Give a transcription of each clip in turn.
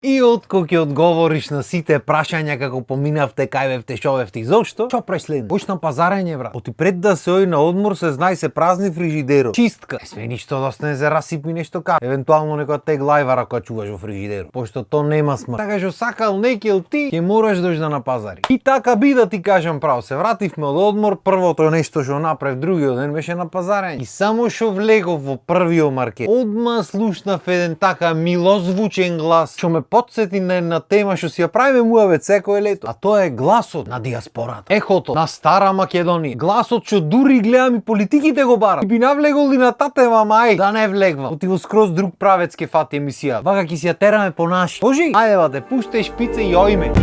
И откако ќе одговориш на сите прашања како поминавте, кај бевте, шо бевте и зошто, што преследно? Почна пазарење, брат. Оти пред да се оди на одмор се знае се празни фрижидеро. Чистка. Не сме ништо да не се расипи нешто ка. Евентуално некоја теглајвара која чуваш во фрижидеро. Пошто то нема смрт. Така што сакал некел ти, ќе мораш да на пазари. И така би да ти кажам право, се вративме од одмор, првото нешто што направив другиот ден беше на пазарење. И само што влегов во првиот маркет, одма слушнав еден така милозвучен глас што ме потсети на една тема што си ја правиме муавет секое лето, а тоа е гласот на диаспората. Ехото на Стара Македонија. Гласот што дури гледам и политиките го барат. И би навлегол и на таа тема, мај, да не влегвам. Оти во скроз друг правец ке фати емисија. Вака ќе си ја тераме по наши. Божи, ајде бате, пуштај шпица и ојме.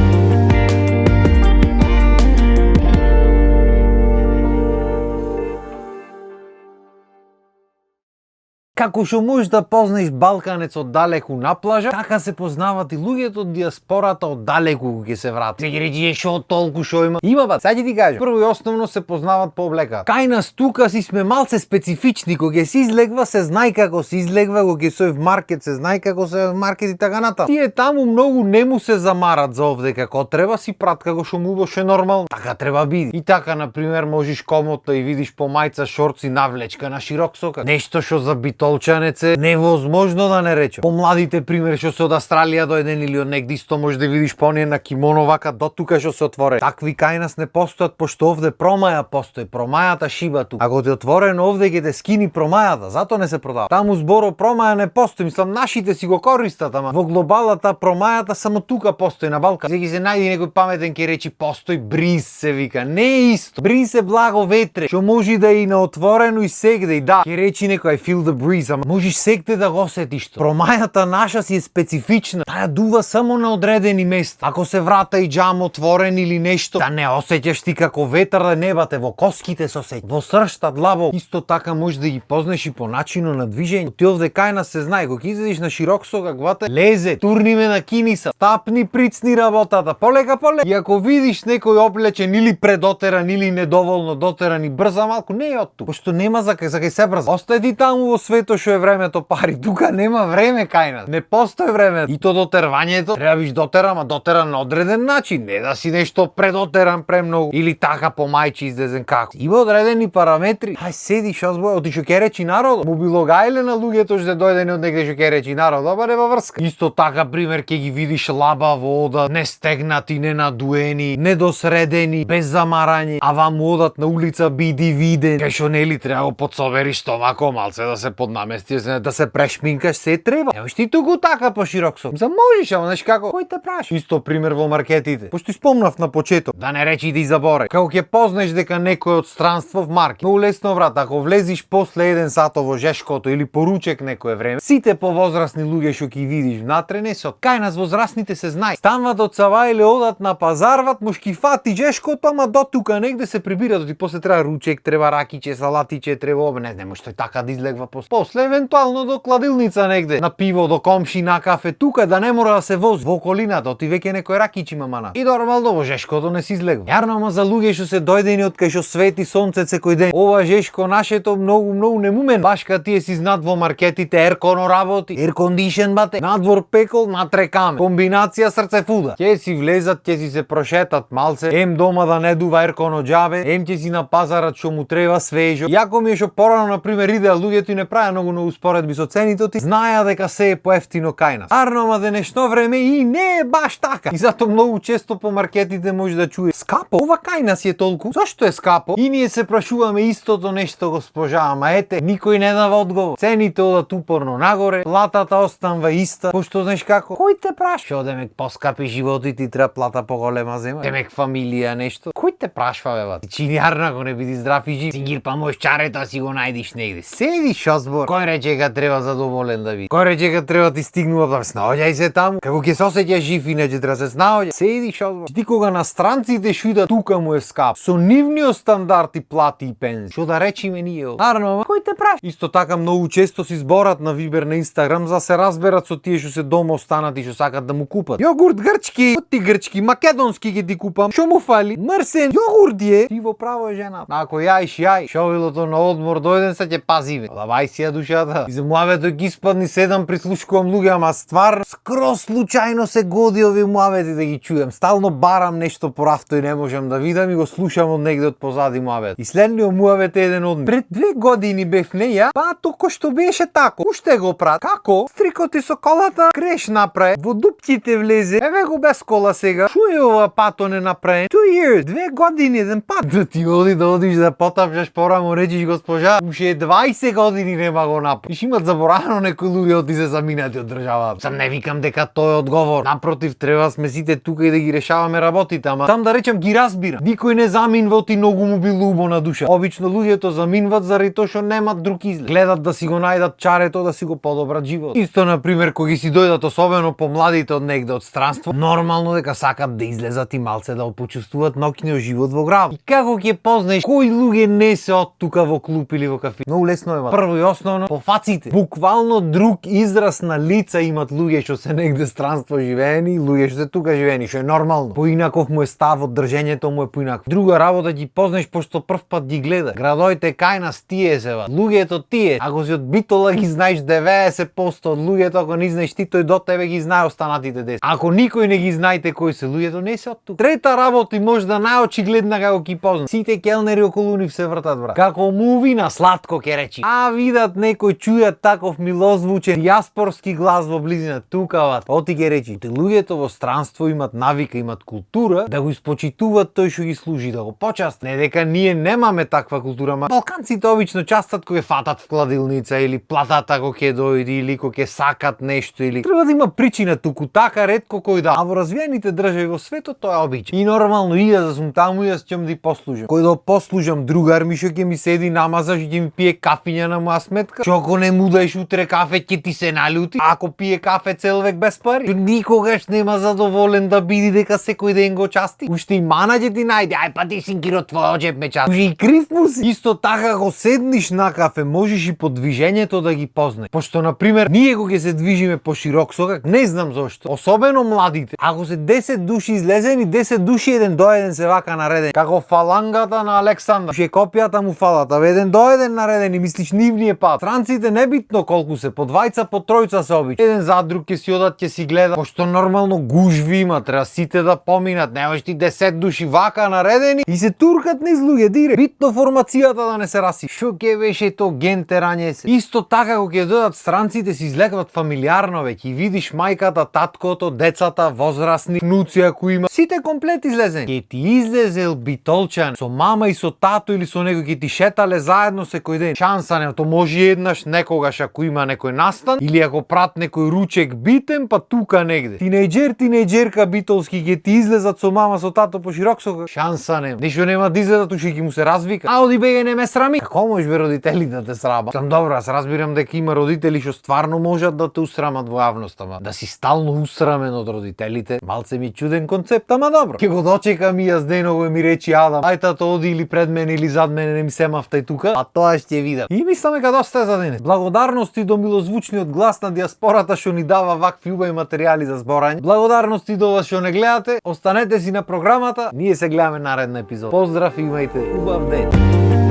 Како што можеш да познаеш балканец од далеку на плажа, така се познават и луѓето од диаспората од далеку кога ќе се вратат. Се ги речи шо толку шо има. Има бат, сега ќе ти кажам. Прво и основно се познават по облеката. Кај нас тука си сме малце специфични, кога ќе се излегва се знае како се излегва, кога ќе се в маркет се знае како се в маркет и така натаму. Тие таму многу не му се замарат за овде како треба, си прат како што му беше нормално. Така треба биде. И така на пример можеш комотно и видиш по мајца шорци навлечка на широк сокак. Нешто што за толчанец е невозможно да не речем. Помладите примери што се од Австралија дојден или од негде исто може да видиш по оние на кимоно вака до тука што се отворени. Такви кај нас не постојат пошто овде промаја постои. Промајата шиба тука. Ако ти отворено овде ќе те скини промајата, затоа не се продава. Таму зборо промаја не постои. Мислам нашите си го користат, ама во глобалата промајата само тука постои на Балкан. Сега се најди некој паметен ќе речи постои бриз се вика. Не е исто. Бриз е благо ветре, што може да и на отворено и сегде и да. Ќе речи некој I feel the breeze. Можеш секде да го осетиш тоа. Промајата наша си е специфична. Таа дува само на одредени места. Ако се врата и џам отворен или нешто, да не осеќаш ти како ветар да небате во коските се осеќа. Во сршта длабо. Исто така можеш да ги познаеш и по начинот на движење. Ти овде кај нас се знае, кога излезеш на широк сокак вате, лезе, турниме на киниса, стапни, прицни работата, полека. И ако видиш некој облечен или предотеран или недоволно дотеран и брза малку, не е од тука. Пошто нема за кај се брза. Остај ти таму во свето што е времето пари. Тука нема време кај нас. Не постои време. И то дотервањето треба биш дотеран, ама дотеран на одреден начин. Не да си нешто предотеран премногу или така по мајчи издезен како. Има одредени параметри. Ај седиш озбој, оти што ќе речи народ. Му било гајле на луѓето што дојдени од негде што ќе речи народ, ама нема врска. Исто така пример ќе ги видиш лаба вода, не стегнати, не надуени, недосредени, без замарање, а вам одат на улица биди виден. Кај што нели треба го подсобериш стомако малце да се поднамести, да се прешминкаш, се треба. Немаш ти туку така по широк сок. За можеш, ама знаеш како? Кој те праши? Исто пример во маркетите. Пошто спомнав на почеток, да не речи да и заборај. Како ќе познаеш дека некој од странство в маркет. Многу лесно брат, ако влезиш после 1 сат во жешкото или поручек некое време, сите повозрасни луѓе што ќе видиш внатре не се од кај нас возрастните се знае. Станват од Сава или одат на пазарват, мош ки фати жешкото, ама до тука негде се прибират, и после треба ручек, треба ракиче, салатиче, треба не може тој така да излегва после евентуално до кладилница негде, на пиво, до комши, на кафе, тука да не мора да се вози во околината, оти веќе некој ракич има мана. И нормално во жешкото не се излегва. Јарно, ама за луѓе што се дојдени од кај што свети сонце секој ден, ова жешко нашето многу немумен. Баш кога тие си знат во маркетите ерконо работи, еркондишен бате, надвор пекол, натре каме. Комбинација срце фуда. Ќе си влезат, ќе си се прошетат малце, ем дома да не дува ерконо џабе, ем ќе си на пазарот што му треба свежо. Јако ми е што порано на пример идеа луѓето и не правеа многу успоредби со цените, ти знаеа дека се е поевтино кај нас. Арно, ама денешно време и не е баш така. И затоа многу често по маркетите може да чуе скапо. Ова кај нас е толку. Зошто е скапо? И ние се прашуваме истото нешто, госпожа, ама ете, никој не дава одговор. Цените одат упорно нагоре, платата останува иста. Пошто знаеш како? Кој те праша? Што демек поскапи животи ти треба плата поголема зема? Демек фамилија нешто? Кој те прашва бе бат? Чиниарна го не биди здрав и жив. Си ги помош чарето си го најдиш негде. Седиш озбор. Кој рече дека треба задоволен да биде? Кој рече дека треба ти стигнува да снаоѓај се таму? Како ќе се осеќаш жив иначе треба се снаоѓа? Седиш озбор. Ти кога на странците шута тука му е скап. Со нивниот стандард и плати и пензии. Што да речиме ние? Нарно, кој те праша? Исто така многу често си зборат на Вибер на Инстаграм за се разберат со тие што се дома останати што сакат да му купат. Јогурт грчки, ти грчки, македонски ќе ти купам. Што му фали? Мрсен јогурт е. Ти во право е жена. Ако јаиш, јај. Шовилото на одмор дојден се ќе пазиме. Лавај си ја душата. И за муавето ги испадни 7 прислушкувам луѓе, ама ствар скроз случајно се годи овие муавети да ги чујам. Стално барам нешто по рафто и не можам да видам и го слушам од негде од позади муавет. И следниот муавет е еден од пред 2 години бев неја, па токо што беше тако. Уште го прат. Како? Стрикот и со колата креш направи, во дупките влезе. Еве го без кола сега. Шо е ова пато не направи? 2 years, 2 години еден пат. Да ти одиш да потапшаш порамо, речиш госпожа, уште 20 години нема го направи. Иш имат заборавено некои луѓе оти се заминати од државата. Сам не викам дека тој е одговор. Напротив, треба сме сите тука и да ги решаваме работите, ама там да речам ги разбира. Никој не заминва, оти многу му било убо на душа. Обично луѓето заминват заради тоа што немат друг излез. Гледат да си го најдат чарето, да си го подобрат живот. Исто на пример кога си дојдат особено помладите од негде од странство, нормално дека сакат да излезат и малце да почувствуваат ноќниот живот во град. И како ќе познаеш кои луѓе не се од тука во клуб или во кафе? Многу лесно е. Прво и основно по фаците. Буквално друг израз на лица имат луѓе што се негде странство живеени и луѓе што се тука живеени, што е нормално. Поинаков му е ставот, држењето му е поинакво. Друга работа ги познаеш пошто прв пат ги гледа. Градоите кај нас тие се ват. Луѓето тие. Ако си од Битола ги знаеш 90% од луѓето, ако не знаеш ти, тој до тебе ги знае останатите 10. Ако никој не ги знаете кои се луѓето, не се од тука. Трета работа и можда најочигледна како ги позна. Сите келнери околу нив се вртат, брат. Како муви на сладко ќе речи. А видат некој чујат таков милозвучен диаспорски глас во близина тука, ват. Оти ќе речи, те луѓето во странство имат навика, имат култура да го испочитуваат тој што ги служи, да го почаст. Не дека ние немаме таква култура, ма балканците обично частат кога фатат в кладилница или платат ако ќе дојде или кога ќе сакат нешто или треба да има причина туку така ретко кој да. А во развиените држави во светот тоа е обичај. И нормално и да сум таму и да ќе да послужам. Кој да послужам другар ми што ќе ми седи намазаш и ќе ми пие кафиња на моја сметка. Што ако не му даеш утре кафе ќе ти се налјути? Ако пие кафе цел век без пари? Никогаш нема задоволен да биде дека секој ден го части. Уште и мана ќе ти најде. Ај па ти синкиро твојот джеб ме части. Уште и крив му си. Исто така го седниш на кафе, можеш и по движењето да ги познаеш. Пошто на пример ние кога ќе се движиме по широк сокак, не знам зошто, особено младите. Ако се 10 души излезени, 10 души еден до еден се вака нареден. Како фалангата на Александар. Ше копијата му фалат, а еден до еден нареден и мислиш нивниот пат. Странците небитно колку се, по двајца, по тројца се обич. Еден за друг ќе си одат, ќе си гледа. Пошто нормално гужви има, треба сите да поминат. Не можеш ти 10 души вака наредени и се туркат низ луѓе директ. Битно формацијата да не се раси. Шо ќе беше то ген терање се. Исто така кога ќе дојдат странците се излекват фамилиарно веќе и видиш мајката, таткото, децата, возрастни, внуци ако има, сите комплет излезени. Ќе ти излезел битолчан со мама и со тато или со некој ќе ти шетале заедно секој ден. Шанса не, то може еднаш некогаш ако има некој настан или ако прат некој ручек битен, па тука негде. Тинејџерка битолски ќе ти излезат со мама со тато по широк сокак. Шанса не. Ништо нема да излезат, уште ќе му се развика. А оди бега не ме срами. Како можеш бе родители да те срама? Сам добро, аз разбирам дека има родители што стварно можат да те усрамат во јавност, ама да си стално усрамен од родителите, малце ми чуден концепт, ама добро. Ќе го дочекам и јас деново ми речи Адам, ај тато оди или пред мене или зад мене, не ми се мавтај тука, а тоа ќе видам. И мислам дека доста е за денес. Благодарности до милозвучниот глас на диаспората што ни дава вакви убави материјали за зборање. Благодарности до вас што не гледате, останете си на програмата, ние се гледаме наредна епизода. Поздрав и имајте убав ден.